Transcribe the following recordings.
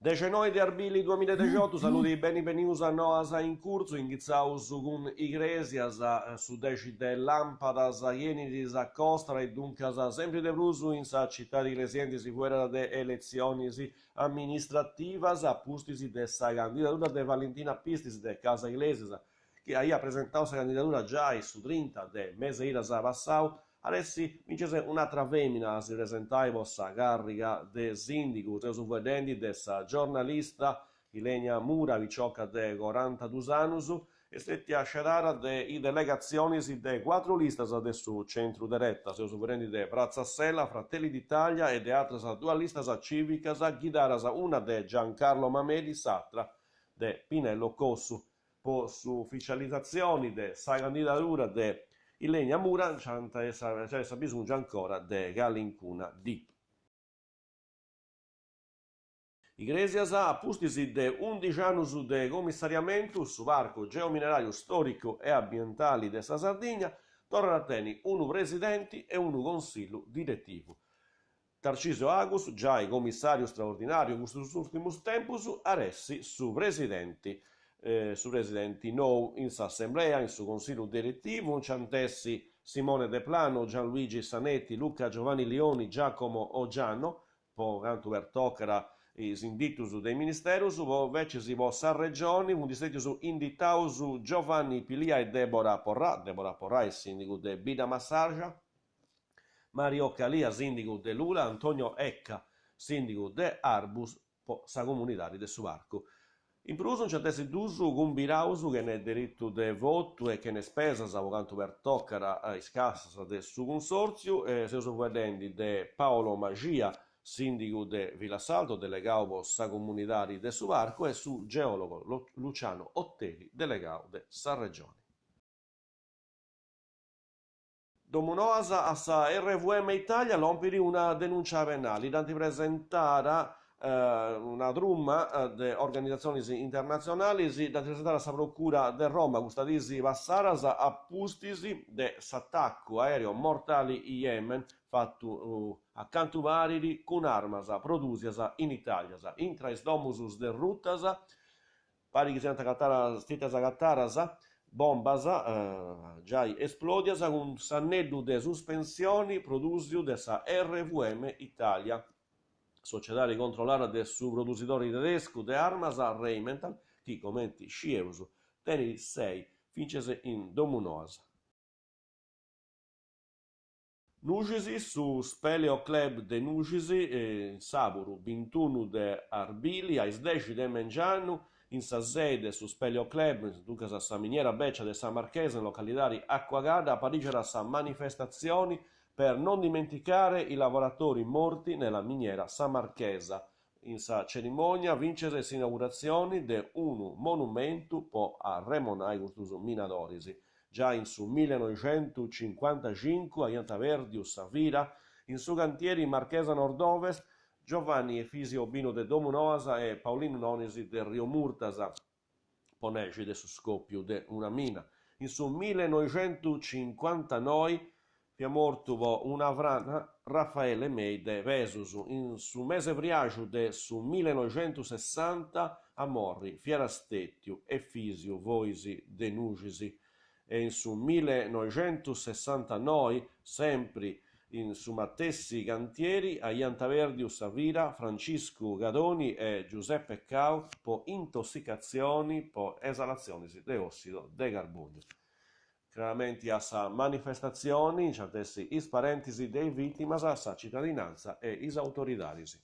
Dexenoi de arbili duamilla e dexiotu, saludi beni benius a Noas in Curtzu, inghitzaus cun Igrèsias, su dexi de làmpadas chi 'enit s'acostat e duncas sempri de prus in sa citadi iglesienti si fueddat de eletzionis amministrativas a pustis de sa candidadura de Valentina Pistis de Casa Iglesias chi aiat presentau sa candidadura giai su trinta de mes'e idas passau, at essi fintzas un'atra femina a si presentai po sa càrriga de sìndigu, seus fueddendi de sa giornalista Ilenia Mura, picioca de corantadus annus, est stètia scerada de is delegatzionis de cuatru listas de su centru dereta, seus fueddendi de Pratza Sella, Fratelli d'Italia e de atras duas listas cìvicas ghidadas una de Giancarlo Mameli s'atra de Pinello Cossu. Po s'uficializatzioni de sa candidadura de Ilenia Mura nc'ant a essi abisòngiu ancora de calincuna dì. Igrèsias, a pustis de undixi annus de comissariamentu, su Parcu Geomineràriu Stòricu e Ambientali de sa Sardigna torrat a tenni unu presidenti e unu consillu diretivu. Tarcisio Agus, giai comissàriu straordinàriu in custus ùrtimus tempus, at essi su presidenti su presidenti nou. In s'assemblea, in su consillu diretivu, nc'ant essi Simone Deplano, Gianluigi Sanetti, Luca Giovanni Lioni, Giacomo Oggiano, Po cantu pertocat is inditus de is ministerus, invecis po sa Regioni funt stètius inditaus Giovanni Pilia e Debora Porrà, Debora Porrà est sìndigu de Bidda Massarja, Mario Calia sìndigu de Lula, Antonio Ecca sìndigu de Arbus po sa comunidadi de su parcu. In prus nc'ant essi duus cumbiraus chene diritu de votu e chene spesas po cantu pertocat is cassas de su cunsòrtziu, seus fueddendi de Paolo Maxia, sìndigu de Villasalto, delegau po sa comunidadi de su parcu e su geòlogo Luciano Otteri, delegau de sa Regioni. Domunoas a sa RVM Italia lompit una denùncia penali, dd'ant presentada una truma de organizatzionis internatzionalis, dd'ant presentada a sa Procura de Roma custas diis passadas a pustis de s'atacu aereu mortali in Yemen fatu a cantu parit cun armas prodùsias in Italia. Intra is domus sderrutas Parit chi siant stètias agatadas bombas giai esplòdias cun s'aneddu de suspensioni prodùsiu de sa RVM Italia, sociedadi controllada de su produsidori tedescu de armas Rheinmetall chi, comenti scieus, tenit sei fintzas in Domunoas. Nuxis, Su Speleo Club de Nuxis, in sàburu bintunu de arbili a is dexi de mengianu, in sa sei de su Speleo Club, duncas a sa miniera bècia de Sa Marchesa in localidadi Acquagadda, aparìgiat sa manifestatzioni Per non dimenticare i lavoratori morti nella miniera Sa Marchesa. In sa cerimònia fintzas s'inauguratzioni de unu monumentu po arremonai custus minadoris. Giai in su millenoixentucincuantacincu aiant pèrdiu sa vida in su cantieri Marchesa Nord Ovest Giovanni Efisio Obinu de Domunoas e Paulinu Nonis de Rio Murtas po nexi de su scòpiu de una mina. In su millenoixentucincuantanoi fiat mortu po una frana Raffaele Mei de Pesus. In su mese friaxu de su millenoixentusessanta a morri fiat stètiu Efisio Fois de Nuxis e in su millenoixentusessantanoi, sempri in su matessi cantieri, aiant pèrdiu sa vida Franciscu Cadoni e Giuseppe Cau po intossicatzioni po esalatzionis de òssido de carbòniu. Craramenti a sa manifestatzioni nc'ant essi is parentis de is vìtimas, sa citadinantza e is autoridadis.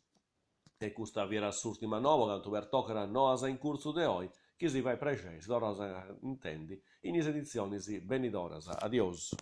E custa fiat s'ùrtima noa po cantu pertocat Noas in curtzu de oi, chi si fait prexei si torraus a intendi in is editzionis benidoras. Adiosu.